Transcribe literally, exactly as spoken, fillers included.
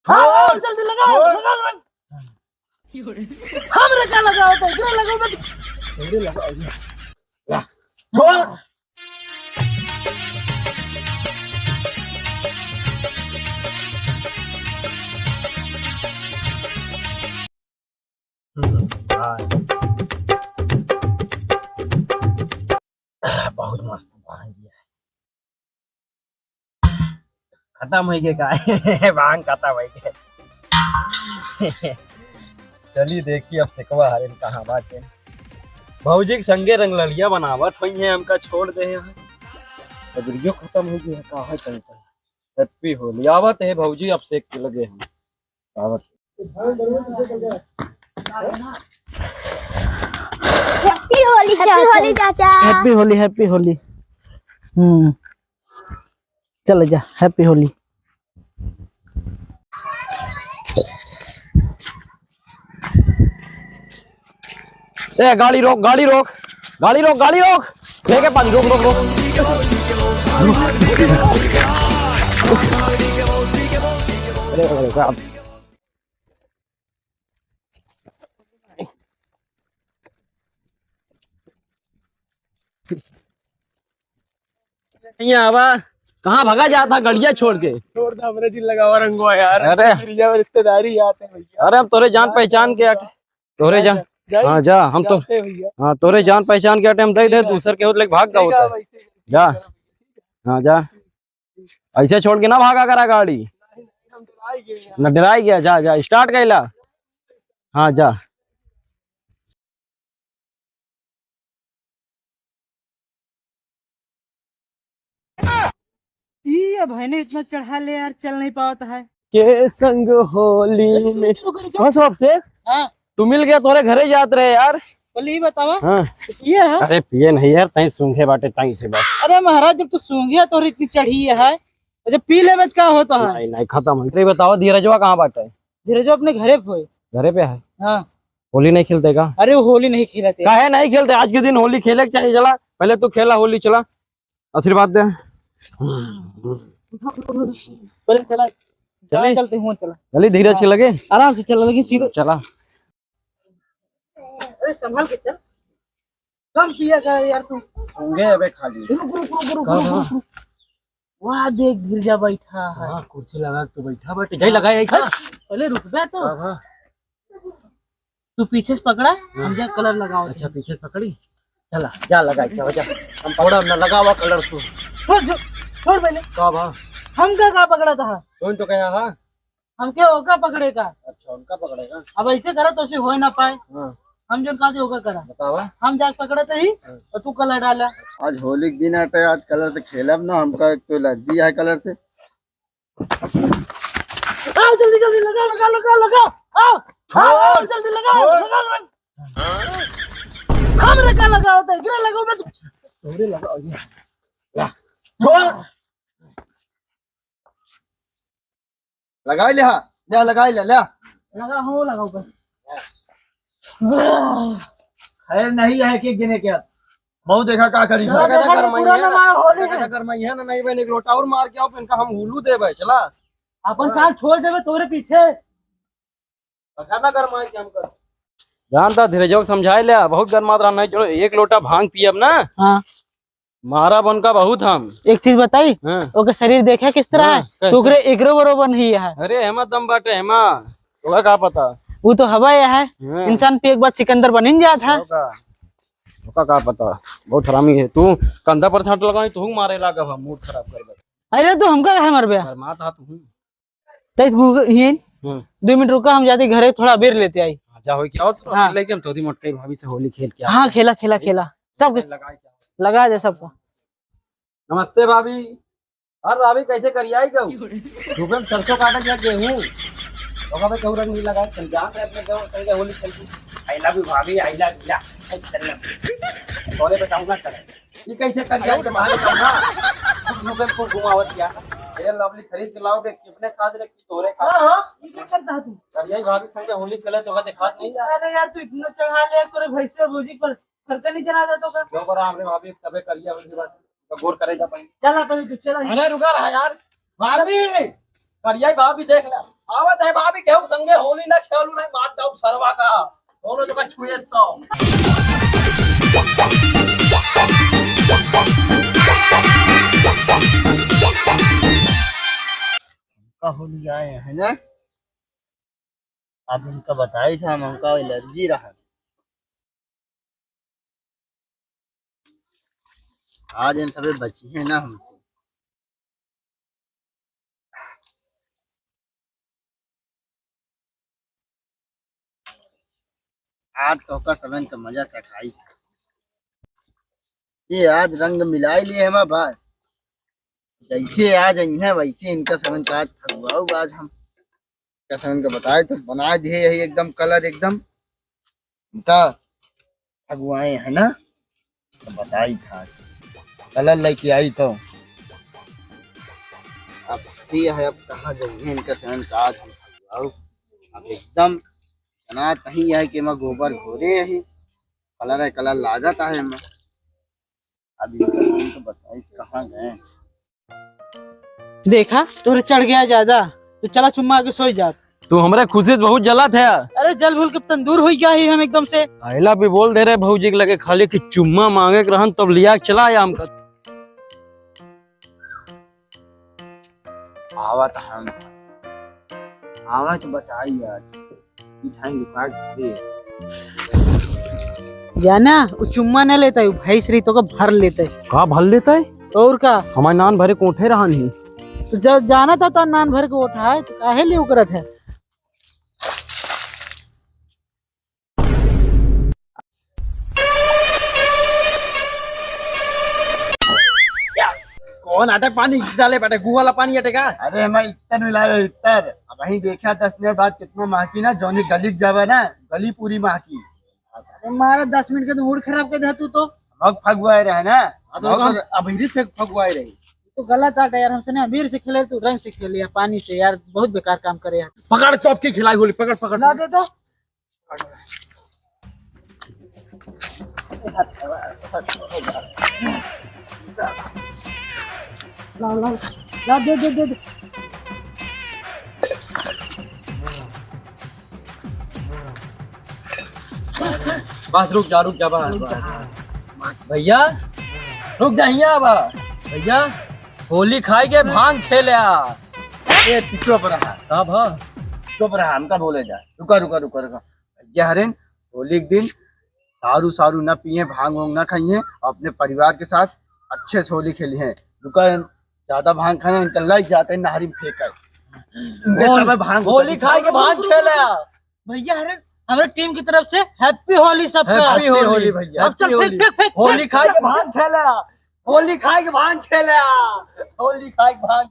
छोड़। आओ, जल्दी लगाओ, छोड़। लगाओ, लगाओ। हमरे का लगाओ तो, एकरे लगाओ मत। हमरे लगाओ। या। छोड़। हम्म, हाँ। बहुत मस्त भांग है। खतम होइ गए का? भांग खतम होइ गए। चली देखी अब सेकवा हरेन कहाँ बाटे। भौजी के संगे रंगललिया बनावत होइहैं, हमका छोड़ दे हैं। अबरियो खतम होइ गए का है, चलते हैं। Happy होली। आवत है भौजी, अब सेक के लगे हैं। आवत। Happy होली, Happy चाचा। होली, चाचा। Happy होली, Happy होली। हम्म, चल जा, Happy होली। ए, गाड़ी रोक, गाड़ी रोक, गाड़ी रोक, गाड़ी रोक। लेके पानी, रोक, रोक, रोक। अरे, अरे, साहब। यहाँ आवा, कहाँ भागा जाता गड़िया छोड़ के? छोड़ दे, हमरे जिन लगावा रंगवा यार। अरे। रिश्तेदारी आते हैं भैया। अरे, हम तोरे जान पहचान के अट-, तोरे जान, जान, हाँ, जा, हम तो, जाते हैं भैया। हाँ, तोरे जान पहचान के अटे हम दे दे, ठीक है। दूसर के होत लेके भाग का ठीक है होता है। भाई, ठीक है। जा। हाँ, जा। ऐसे छोड़ के ना भागा करा गाड़ी। नहीं, नहीं, हम डराई गए यार। ना डराई गया, जा, जा, start कैला। हाँ, जा। ई अब है ना, इतना चढ़ा ले यार, चल नहीं पावत है। के संग होली में। रुक, रुक, रुक। कौन सा बाप से? हाँ। तू मिल गया, तोरे घरे जात रहे यार। बोले, ई बतावा। हाँ। तो पिए है? अरे पिए नहीं यार, तई सूंघे बाटे, तई से बस। अरे महाराज, जब तू सूंघिया तोर इतनी चढ़ी है, तो जब पी लेबे तो का होता है? नहीं, नहीं, खतम है। तेरे बतावा, धीरजवा कहाँ बाटे? धीरजवा अपने घरे पे है। घरे पे है? हाँ। होली नहीं खेलते का? अरे वो होली नहीं खेलते। काहे नहीं खेलते? आज के दिन होली खेले के चाहिए। चला, पहले तू खेला होली, चला। आशीर्वाद दे। पहले चला। चला, चली। चलते हुए चला। चली, धीरज के लगे। आराम से चला, लेकिन सीधे। चला। अरे, संभल के चल। कम पिया कर यार तू। होंगे अबे खाली। रुक, रुक, रुक, रुक, कहाँ, रुक, कहाँ? रुक, रुक। वाह, देख, धीरजा बैठा है। हाँ, कुर्सी लगा के तू बैठा बाटे। जाई लगाए, आई का? पहले रुक बे तो। हाँ, हाँ। तू पीछे से पकड़ा, हाँ। हम जा कलर लगाओ। अच्छा, पीछे से पकड़ी? चला, जा लगाई, जा, जा। हम पकड़ा ना, लगावा कलर तू। छोड़, छोड़, छोड़ पहले। का बा? हम का, का पकड़ा था? कौन तो कहा, हाँ? हमके ओका पकड़े का। अच्छा, उनका पकड़े का। अब ऐसे करा तो उसे होए ना पाए। हाँ। हम जौन कहते ओका करा। बतावा। हम जाके पकड़े तो ही, हाँ। तो तू कलर डाला। आज होली के दिन आटे, आज कलर से खेलब ना, हमका एक तो एलर्जी है कलर से। आओ जल्दी, जल्दी लगा, लगा, लगा, लगा। आओ, छोड़, आओ, जल्दी लगा, छोड़। लगा, लगा। हमरे का लगाओ तो, एकरे लगाओ मत। तोरे लगाओ ये। ला, छोड़। लगाई ले, हाँ। ले, लगाई ले, ले। लगा, हो, लगाओ बस। खैर नहीं है कि गिने के अब। बहुत देखा का करी। चलो, लगा देखा, था गरमाई पुराना है ना। माल होली लगा है। था गरमाई है ना, नहीं बहन, एक लोटा और मार के आओ, फिर इनका हम हुलू देबे, चला। अपन साथ छोड़ देबे तोरे पीछे। लगा था गरमाई के हमका। जानता धीरजवा के समझाए ले, बहुत गरमात रहा, नहीं, चलो, एक लोटा भांग पियब ना। हाँ। मारा बन का बहुत हम। एक चीज बताई, हाँ। ओके शरीर देखे किस तरह हाँ, है? कैसे? तो ओकरे एकरो बरोबर नहीं है। अरे, हेमा दम बाटे, हेमा। तोका का पता? वो तो हवा यह है। हाँ। इंसान पिए के बाद सिकंदर बनिन जात है। ओका, ओका का पता? बहुत हरामी है। तू कंधा पर छाट लगाई, तू मारे लागा, हम मूड खराब कर दे। अरे, तू हमका काहे मारबे? मार मात हा तू। तै तू ये हम्म। दो मिनट रुका, हम जाते घरे, थोड़ा बेर लेते आई। हाँ, जा, होई क्या हो तो हाँ। लेके हम तोरी मोटकाई भाभी से होली खेल के हाँ, आते हैं। खेला, खेला, खेला। सब लगा क्या? लगा दे सबको। नमस्ते भाभी। और भाभी, कैसे करियाई गऊ? धूपे में सरसों काटे क्या गेहूं? ओका पे केहू रंग नहीं लगा, चल जा, मैं अपने गाँव संगे होली खेल के। I love you भाभी, I love you। I love you। तोरे बताऊंगा करे। ये कैसे कर गया तुम्हारे कमरा? तुम लोगों को घुमावत क्या? ये लवली खरीद के लाओगे, कितने खाद रखी तोरे का? हाँ, हाँ, ये क्या करता है तू? अरे यही भाभी संग होली खेले तो का दिखात नहीं यार। अरे यार, तू इतना चढ़ा ले, तोरे भैंसे और भौजी पर फर्क नहीं चला जाता का? जो करा हमरे भाभी तबे करिया होली बात। तो गौर करे जा भाई। चला पहले तू चला। अरे रुका रहा यार। भाभी, करिया भाभी देख ले। आवत है भाभी, केहू संगे होली ना खेलू, नहीं मार दाऊ सरवा का। दोनों जगह छुए तो। का होली आए हैं ना? आप इनका बताई था, हम, हमका एलर्जी रहा। आज इन सबे बची है ना हमसे। आज तो का सबन का मजा चखाई। ये आज रंग मिलाई लिए हम भाई, जैसे आज आई है वैसे इनका सबन का आज फगुआऊ आज हम। इनका सबन का बताए तो बना दिए यही एकदम कलर एकदम इनका फगुआए है ना। तो बताई था कलर लेके आई तो अब भी है, अब कहाँ जाइए इनका सबन का आज हम फगुआऊ। अब एकदम इतना तही है कि मैं गोबर घोरे यही कलर है, कलर लागत है मैं। अब इनका सबन का बताई कहाँ गए। देखा, तोहरे चढ़ गया ज्यादा, तो चला चुम्मा के सोई जात। तू हमरे खुशी से बहुत जलत है। अरे, जल भूल के तंदूर हो गया ही हम एकदम से। पहला भी बोल दे रहे भौजी के लगे खाली कि चुम्मा मांगे के रहन, तब लिया के चला आया हमका। आवत हम, आवत बताई यार। मिठाई दुकान पे। जाना, वो चुम्मा न लेता है, वो भैंस रही तो का भर लेता है। का भर लेता है? तो और का? हमारे नान भरे कोठे रहन ही। तो जब जाना था तो नान भर के उठाए, तो काहे ले उकरत है? कौन आटे पानी डाले बाटे? गुआ वाला पानी आटे का? अरे, मैं इत्तर मिलाए, इत्तर। अब वहीं देखा दस मिनट बाद कितना महकी ना, जौनी गली जावे ना, गली पूरी महकी। अरे मारा, दस मिनट के तो मूड खराब कर दे तू तो। मग फगुआए रहे ना। हाँ, तो मग हम तो अबहिरी से फगुआए रही। तो गलत आटे यार, हमसे ना अबीर से खेले, तू रंग से खेले या पानी से यार, बहुत बेकार काम करे यार। पकड़, चौप की खिलाई होली, पकड़, पकड़। ना दे तो। ला, ला, ला, दे, दे, दे, दे। बस रुक जा, रुक जा, बस, बस। भैया, रुक जा, हियाँ बा। भैया, होली खाई के भांग खेले आ। ए, तू चुप रहा। का भा? चुप रहा, हमका बोले जा। रुका, रुका, रुका, रुका। भैया हरेन, होली के दिन दारू सारू ना पिए, भांग वांग ना खाइए, अपने परिवार के साथ अच्छे से होली खेलिए। रुका, ज्यादा भांग खाना, इनका लग जाते हैं नहरी में फेंका। होल-, होली खाई के भांग खेले आ। भैया, अरे, हमारे टीम की तरफ से हैप्पी होली सबका। हैप्पी होली भैया। अब चल, फेंक, फेंक, फेंक, होली खाई के भांग खेले आ। होली खाई के भांग खेले आ। होली खाई के भांग।